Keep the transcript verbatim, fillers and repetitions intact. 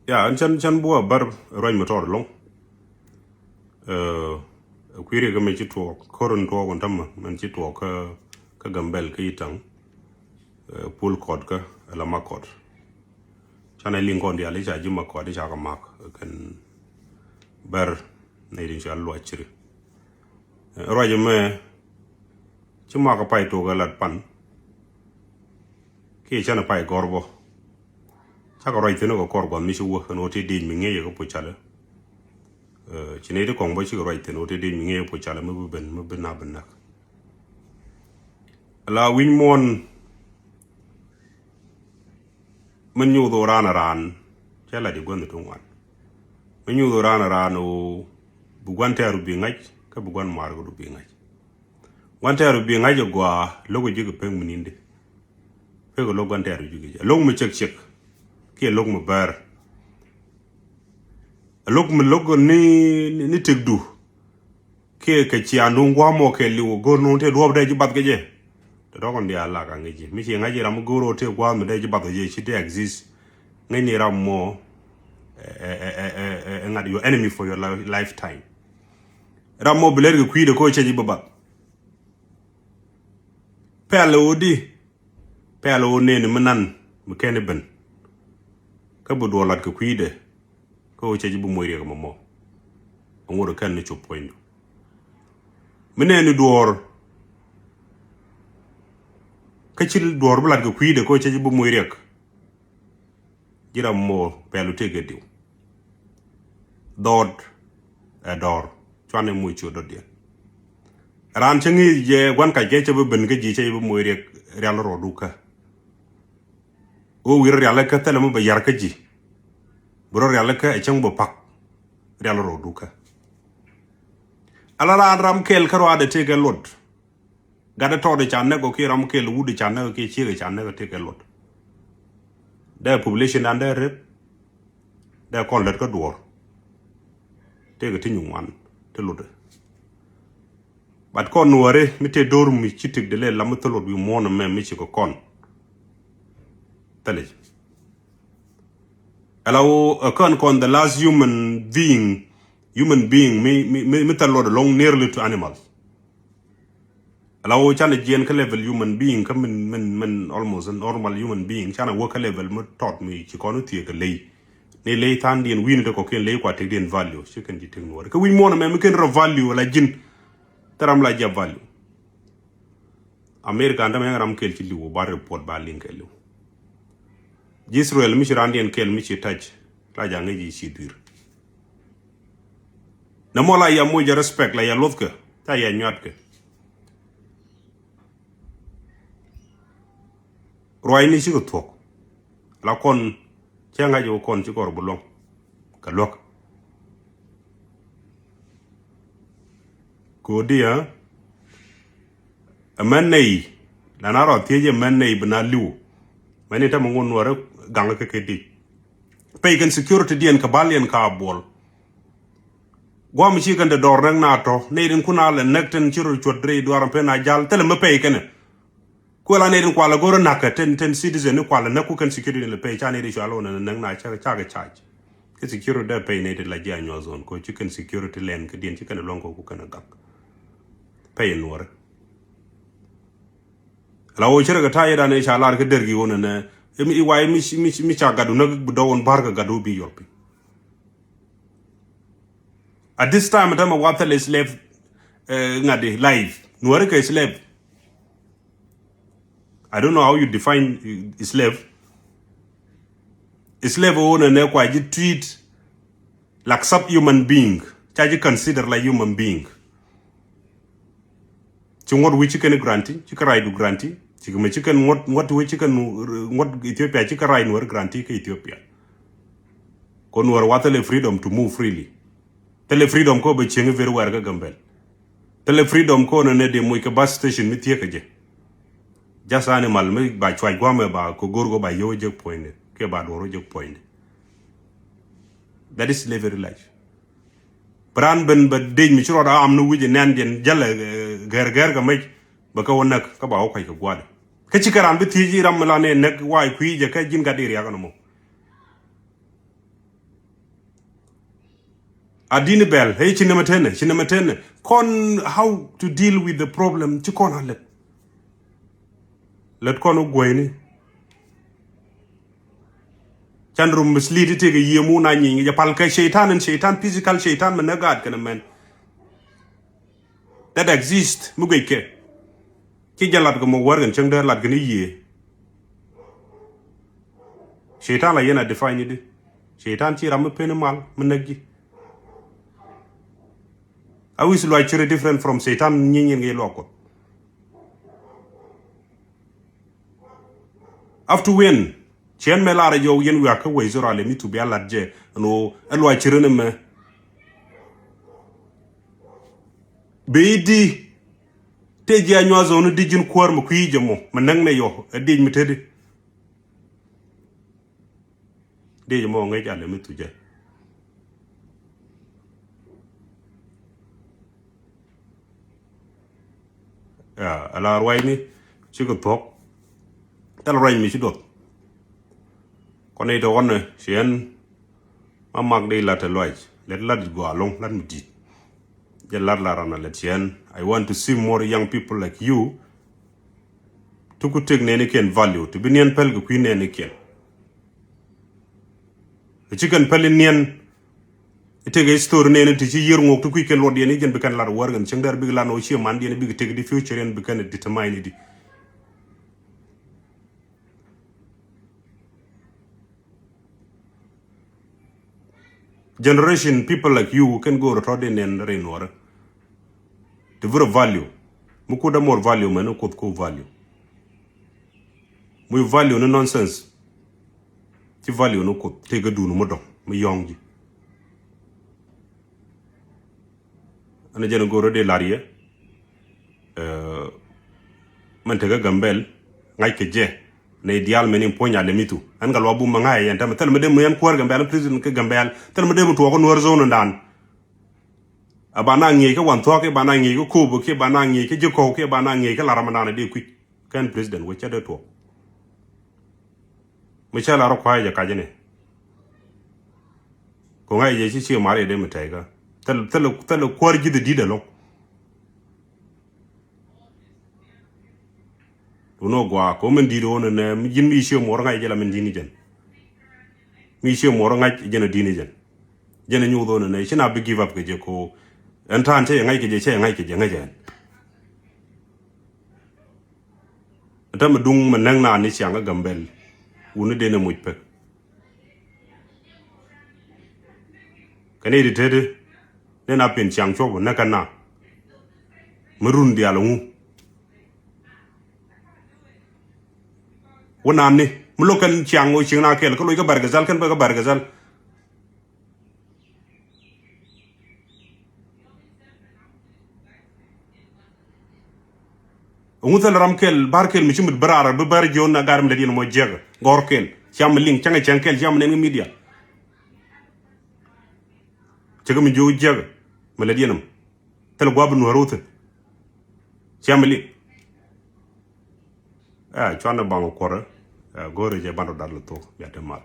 Ya, ɛn cän, cän buɔ bär ruac mi tɔɔr ɛlɔ̱ŋ. Ɛ kui̱ riɛk mi ci tuɔɔk, ko̱r in tuɔɔk in tämɛ, min ci tuɔɔk kä, kä Gambɛl kä Itaŋ. Ɛ pul kɔt kä, ɛ la mak kɔt. Canɛ liŋ kɔn diaal i̱ ca ji̱ mak kɔt i̱ ca kɛ mak, ɛ kɛn bär nɛy tin ca luac ciri. Ɛ ruac ɛmɛ, ci mak ɛ pay tuɔɔk ɛ lat pan. Kiɛ canɛ pay gɔr bä. Cakɛ ruac thi̱n kɛ kɔr gua̱th mi ci wä ɛn ɣöö ti diec mi ŋi̱eec ɛ kä puc calɛ. Ɛ ci nɛy ti kɔŋ bä cikɛ ruac thi̱n ɣöö ti diec mi ŋi̱eec ɛ puc calɛ mi bi ben, mi bi na bi näk. Ala wi̱ny muɔ̱ɔ̱n mi nyuuth ɣöö raan ɛ raan cɛ la di gua̱nh ti ŋuan. Mi nyuuth ɣöö raan ɛ raan ɣöö bi gua̱n tɛɛru bi ŋa̱c kä bi gua̱n maarkdu bi ŋa̱c. Gua̱n tɛɛru bi ŋa̱c ɛ gɔaa lo̱k ɛ ji̱ kɛ pek mi ni̱n di. Pek ɛ lo̱k gua̱n tɛɛru ji̱ kɛ jɛ lo̱k mi cek cek. Kiɛ lo̱k mi bɛɛr. Ɛ lo̱k mi lo̱k ni, ni, ni tekdu. Kiɛ kɛ ciaŋ nuŋ gua̱a̱m mɔ kɛ liw go̱r nuŋ tëë duɔ̱ɔ̱p dee ji̱ bath kɛ jɛ. Tɛ tɔkɔn diaal lak a ŋi̱ci mi ci ŋa̱c i̱ ram mi go̱r ɣöö tëë gua̱a̱m mi dee ji̱ bath kɛ jɛ ci dee exist. Ŋäcni ram mɔ ɛ, ɛ, ɛ, ɛ, ɛ, ɛ ŋa̱t your enemy for your li-, lifetime. Ram mɔ bi lɛr kɛ kui̱dɛ kä cɛ ji̱ bi bath. Pɛl ɛ ɣöö di, pɛl ɣöö nɛɛni mi nan mi kɛn i̱ ben. Kä bi duɔl lat kɛ kui̱dɛ kä ɣöö cɛ ji̱ bi moc riɛk ɛmɔ mɔ. Aŋot ɛ kɛn ni cop puɔ̱nydu. Mi nɛɛni duɔɔr kä ci duɔɔr bi lat kɛ kui̱dɛ kä ɣöö cɛ ji̱ bi moc riɛk. Ji̱ ram mɔ pɛl wä tëëk kɛ diw. Dhɔɔt ɛ dɔɔr cuan ɛ moc ciö dɔ̱diɛn. Raan cä ŋi̱i̱c jɛ gua̱n kac kɛ cä bi ben kä ji̱ cä bi moc riɛk rial rɔɔdu kä. Ɣöö wi̱r rial kä thilɛ mi bɛ yar kä ji̱. Bi rɔ rial kä ɛ cäŋ bɛ pak rial rɔɔdu kä. Ala raan ram kɛl kä ruaadɛ tëëk kɛ luɔt. Gat ɛ tɔɔt ɛ ca näk ɔ kiɛ ram kɛl wut ɛ ca näk ɔ kiɛ ciek ɛ ca näk ɔ tëëk kɛ luɔt. Dee population dan dee rep. Dee kɔn lät kä duɔɔr. Tëëk ɛ ti nyu ŋuan ti luɔt ɛ. But kɔn nuɔri mi tëë do̱r mi ci tik de lɛ lam mi thil luɔt wi̱i̱ muɔ̱ɔ̱n ɛmɛ mi ci kɛ kɔn. Thilɛ. Ala wo ɛ kän kɔn the last human being, human being mi, mi, mi, mi thil luɔt along nearly to animals. Ala wo canɛ jiɛn kä level human being kä min, min, min almost a normal human being canɛ wä kä level mi tɔt mi ci kɔn wä thiek kɛ ley. Ni ley than diɛn wi̱n te kɔkiɛn ley kua tek diɛn value ci kɛn ci tek nuɔri kä wi̱ny muɔn ɛmɛ mi kɛn rɔ value ala ji̱n. Thil ram la jia value. America andä mɛ ram kɛl ci li̱w ba report ba liŋ kɛl li̱w. Ji̱ Israel mi ci ran diɛn kɛl mi ci tac la jaŋ ŋäc ci dui̱r. Nɛ mɔ la ya moc jɛ respect la ya luɔthkɛ ca ya nyuatkɛ. Ruacni cikɛ thuɔ̱k la kɔn cɛ ŋa̱c wä kɔn ci kɔr bi luɔ̱ŋ kɛ luäk. Kodi ɛ mɛn nɛy la na rɔ thiec ɛ mɛn nɛy bi na li̱w. Mɛn ni tämɛ ŋun nuɔri gaŋ kä kɛ di. Pɛy kɛn security diɛn kɛ bal yɛn ka buɔl. Guam ci kɛn de dɔr näk na tɔ nɛy din kun a lɛ näk tin ci rɔ cuɔt rɛy duar pɛn a jal thilɛ mi pɛy kɛnɛ. Kuɛ la nɛy din kualɛ go̱rä na̱k kɛ ten, ten citizen ni kualɛ näk ku kɛn security ni lɛ pɛy ca nɛy di cua lɔ nɛ näk na cakɛ cakɛ charge. Kɛ security dee pɛy nɛy di la ji̱ a nyuɔth zone ko ci kɛn security lɛn kɛ diɛn ci kɛn luɔ̱ŋ ko ku kɛn a gak. Pɛy nuɔrɛ. La wo cɛ rɛ kɛ ta̱a̱ yɛ dan ɛ ca lar kɛ der gi wonɛ nɛ. I̱ wa i̱ mi, mi, mi ca gatdu näk bi dɔwon bar kɛ gatdu bi yɔl piny. At this time tämɛ wathɛl slave. Ŋa̱t di life nuɔri kɛ slave. I don't know how you define slave. Slave wonɛ nɛ kua ji̱ treat like sub human being. Ca ji̱ consider like human being. Ci ŋuɔ̱t wi̱c ci kɛn guarantee ci kä right du guarantee. Ci kɛ mɛ ci kɛn ŋuɔ̱t, ŋuɔ̱t wi̱c ci kɛn ŋuɔ̱t Ethiopia ci kä right nuɔr guarantee kä Ethiopia. Ko nuɔr wa thilɛ freedom to move freely. Thilɛ freedom ko bɛ cieŋ everywhere kä Gambel. Thilɛ freedom ko nɛ nɛ dee moc kɛ bus station mi thiek kɛ jɛ. Just animal mi ba cuac guamɛ ba ko go̱r ko ba yio̱w jek puɔ̱nyni kɛ ba duɔr jek puɔ̱nyni. That is slavery life. Bi raan ben bɛ dec mi ci rɔɔd a am ni wi̱c ɛ nɛn diɛn jälɛ gɛr gɛr kɛ mec bɛ kɛ wä näk kä ba wä kuac kɛ gua̱dɛ. Kä ci kɛ raan bi thiec i̱ ram mi la nɛ näk wa̱a̱ kui̱ jɛ kɛ ji̱n gat i̱ riakä nɔmɔ. A dini bɛl, hey, ci nɛmɛ tenɛ, ci nɛmɛ tenɛ. Kɔn how to deal with the problem, ci kɔn a lät. Lät kɔn wä guɔyni. Can rum mislead itek a yie mu na nyiny, jɛ pal kɛ shaitan and shaitan, physical shaitan, mɛ nɛ gaat kɛnɛ mɛn. That exist, mi guic kɛ. Ci jɛ lat kɛ mɔ wär kɛn cäŋ dee lat kɛn i̱ yiëë. Shaitan la yɛn a define di. Shaitan ci ram mi pen i̱ mal mi näk ji̱. A wi̱c luac ciri different from shaitan nyi nyin kɛ luak kuɔth. Up to when? Ciɛn mɛ lar a jɔw yɛn wiak kä wec zora lɛ mi tu bia lat jɛ. Ɛn ɣöö ɛ luac ciri ni mɛ. Bi di te ji̱ a nyuath zon di ji̱n kuäär mi kui̱ jɛ mɔ mi näŋ nɛ yɔ ɛ diec mi teti. Diec mɔ ŋäc alɛ mi thucɛ. Ya, ala ruac mi cikɛ thuɔ̱k. Thil ruac mi ci duɔth. Kɔn i̱ tɔkɔn ni ciɛn ma mak di lat ɛ luac lɛt lat it gɔaa loŋ lat mi di̱t. Jɛ lat la ran a lɛ tiɛn. I want to see more young people like you. Ti ku tek nɛɛni kiɛn value ti bi niɛn päl kɛ kui̱ nɛɛni kiɛn. Ti ci kɛn päl in niɛn. I tek history nɛɛni ti ci yier ŋuɔk ti kui̱ kɛn luɔt diɛn i jɛn bi kɛn lat wär kɛn cieŋ dɛr bik lan ɔ cie man diɛn bik tek di future in bi kɛn determine di. Generation people like you kɛn go̱o̱r tɔ̱ di nɛn rin wärä. Ti vurɛ value. Mi kut dä more value mɛn ni kuth ku value. Mi value ni nonsense. Ci value ni kuth tëë kä duun mi dɔ̱ŋ mi yɔ̱ŋ ji̱. Ɛn jɛn go̱o̱r di lar yɛ. Mɛn tekä Gambɛl ŋa̱ckɛ jɛ nɛy diaal mɛn in puɔ̱ny alɛ mithu ɛn kɛ luɔ bum mɛ ŋa̱c yɛn tɛmɛ thil mɛ dee mɛ yɛn kuäär Gambɛl president kä Gambɛl thil mɛ dee mɛ tuɔɔk kä Nuäär zone dan. A ba na ŋi̱i̱c kä wan thuɔ̱k kiɛ ba na ŋi̱i̱c kä Kobo kiɛ ba na ŋi̱i̱c kä Ji̱kɔw kiɛ ba na ŋi̱i̱c kä Lar Ramadan a dee kui̱c kɛn president wec cɛ dee tuɔɔk. Mi cä la rɔ kuay jɛ kacä ni. Ko ŋa̱c jɛ ci ci mari dee mi tɛy kä. Thil thil thil kuäär ji̱th di̱t ɛlɔŋ. Duno gua ko min di̱t won nɛ ji̱n mi ci muɔr ŋa̱c jɛ la min di̱n jɛn. Mi ci muɔr ŋa̱c jɛn a di̱n jɛn. Jɛn a nyuth won nɛ ci na bi give up kɛ jɛ ko. Ɛn ta̱a̱n cɛ yɛ ŋa̱c kɛ jɛ cɛ yɛ ŋa̱c kɛ jɛ ŋa̱c ɛn. Tä mi duŋ mi näk naan ni ciaŋ kä Gambɛl wuni den ɛ muc pek. Kɛ ni ti teti ni na pin ciaŋ cuɔp näk kä na mi run diaal ŋu. Wä naan ni mi lo̱k kɛn ciaŋ wä cieŋ na kɛl kä loc kä Bargazal kɛn bä kä Bargazal. Ŋu thil ram kɛl bar kɛl mi ci mit bär ar bi bär jiɔn na gar mi lɛ diɛn mɔ jiɛk gɔr kɛl ciam mi liŋ cäŋ cäŋ kɛl ciam mi nɛn ŋi media. Cɛ kɛ mi jiɔ jiɛk mi lɛ diɛn mɔ thil guap bi nuɔr wuthin ciam mi liŋ. Ɛ cuan ni baŋ kuɔrɛ. Ɛ go̱o̱ri jɛ ban rɔ dar lɛ thok bia te mal.